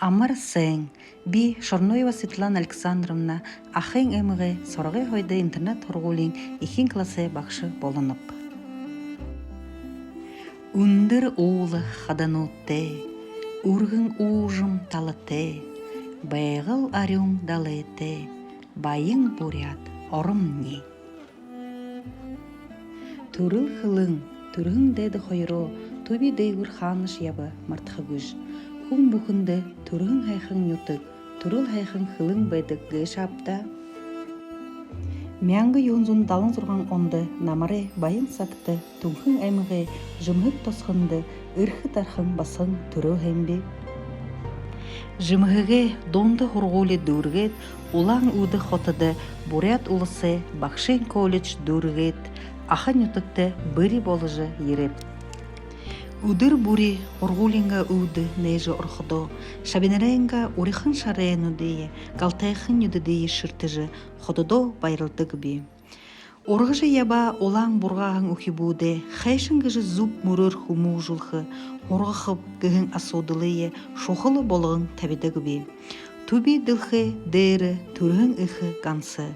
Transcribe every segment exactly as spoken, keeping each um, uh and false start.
Амар сайн. Би Шорноева Светлана Александровна, Ахын аймагай Сорогой хойто интернат һургуулиин эхин классай багша болоноб. Үндэр уула хадануудтай, үргэн уужам талатай, Байгал арюун далайтай, баян буряад оромни. Түрэл хэлэн, түрэһэн дайда хоёроо түби дээгүүр хаанашье яба мартахагүйш. Хүн бүхэндэ түрэһэн һайхан нютаг, түрэл һайхан хэлэн байдаг гээшэ ааб даа. Мянга юһэн зуун далан зургаан ондо намарай баян сагта Түнхэн аймагай Жэмһэг тосхондо Эрхэ Дархан басаган түрөө һэм би. Жэмһэгэй дунда һургуули дүүргээд, Улаан-Үдэ хотодо Буряад Уласай багшын колледж дүүргээд, Аха нютагта бэри боложо ерээб. Үдэр бүри һургуулиингаа үүдэ нээжэ ороходоо, шабинарайнгаа урихан шарайнуудые, галтайхан нюдэдые шэртэжэ, хододоо баярладаг би. Ургажа ябаа улаан бургааһан үхибүүдэй хайшан гэжэ зүб мүрөөр хүмүүжүүлхэ, һургахаб гэһэн асуудалые шухала болгон табидаг би. Түби дэлхэй дээрэ түрэһэн эхэ ганса,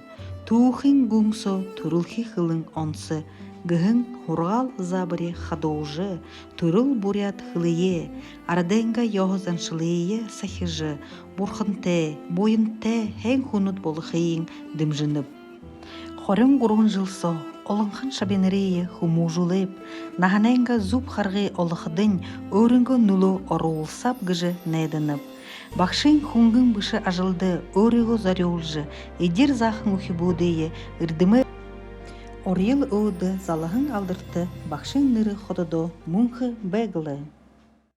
түүхын гүн соо түрэлхи хэлэн онсо гэһэн һургаал заабари хадуужа, түрэл буряад хэлэеэ, арадайнгаа ёһо заншалые сахижа, бурхантай, буянтай һайн хүнүүд болохыень дэмжэнэб. Хорин гурбан жэл соо олонхон шабинарые хүмүүжүүлээб, наһанайнгаа зүб харгы олоходонь өөрынгөө нүлөө оруулсааб гэжэ найданаб. Багшын хүнгэн бэшэ ажалда өөрыгөө зорюулжа, эдир заахан үхибүүдые эрдэмэй орьёл өөдэ залаһан алдарта багшын нэрэ хододоо мүнхэ байг лэ.